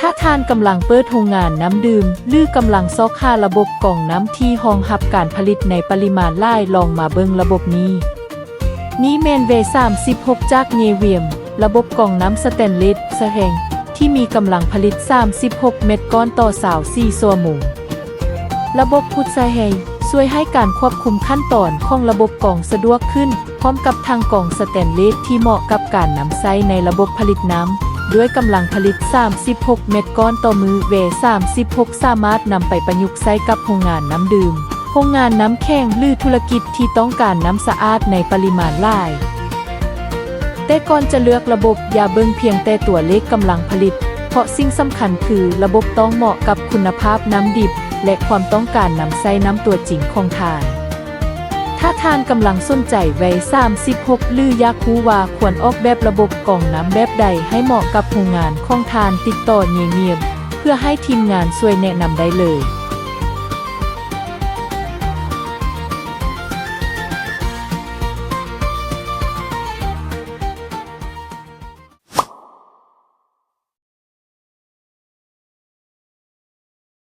ຖ້າທ່ານກຳລັງເປີດໂຮງງານນ້ຳດື່ມ ຫຼື ກຳລັງຊອກຫາລະບົບກອງນ້ຳທີ່ຮອງຮັບການຜະລິດໃນປະລິມານຫຼາຍ, ລອງມາເບິ່ງລະບົບນີ້. ນີ້ແມ່ນແວສາມສິບຫົກຈາກເນວຽມ, ລະບົບກອງນ້ຳສະແຕນເລດສະແຮງ ທີ່ມີກຳລັງຜະລິດສາມສິບຫົກແມັດກ້ອນຕໍ່ຊາວສີ່ຊົ່ວໂມງ. ລະບົບພຸດສະແຮງ ຊ່ວຍໃຫ້ການຄວບຄຸມຂັ້ນຕອນຂອງລະບົບກອງສະດວກຂຶ້ນ, ພ້ອມກັບຖັງກອງສະແຕນເລດທີ່ເໝາະກັບການນຳໃຊ້ໃນລະບົບຜະລິດນ້ຳ, ດ້ວຍກຳລັງຜະລິດສາມສິບຫົກແມັດກ້ອນຕໍ່ມື້, ແວສາມສິບຫົກສາມາດນຳໄປປະຍຸກໃຊ້ກັບໂຮງງານນ້ຳດື່ມ, ໂຮງງານນ້ຳແຂງ ຫຼື ທຸລະກິດທີ່ຕ້ອງການນ້ຳສະອາດໃນປະລິມານຫຼາຍ. ແຕ່ກ່ອນຈະເລືອກລະບົບ, ຢ່າເບິ່ງພຽງແຕ່ຕົວເລກກຳລັງຜະລິດ, ເພາະສິ່ງສຳຄັນຄືລະບົບຕ້ອງເໝາະກັບຄຸນນະພາບນ້ຳດິບ ແລະ ຄວາມຕ້ອງການນຳໃຊ້ນ້ຳຕົວຈິງຂອງທ່ານ. ຖ້າທ່ານກຳລັງສົນໃຈແວສາມສິບຫົກ ຫຼື ຢາກຮູ້ວ່າຄວນອອກແບບລະບົບກອງນ້ຳແບບໃດໃຫ້ເໝາະກັບໂຮງງານຂອງທ່ານ, ຕິດຕໍ່ເນວຽມ ເພື່ອໃຫ້ທີມງານຊ່ວຍແນະນຳໄດ້ເລີຍ.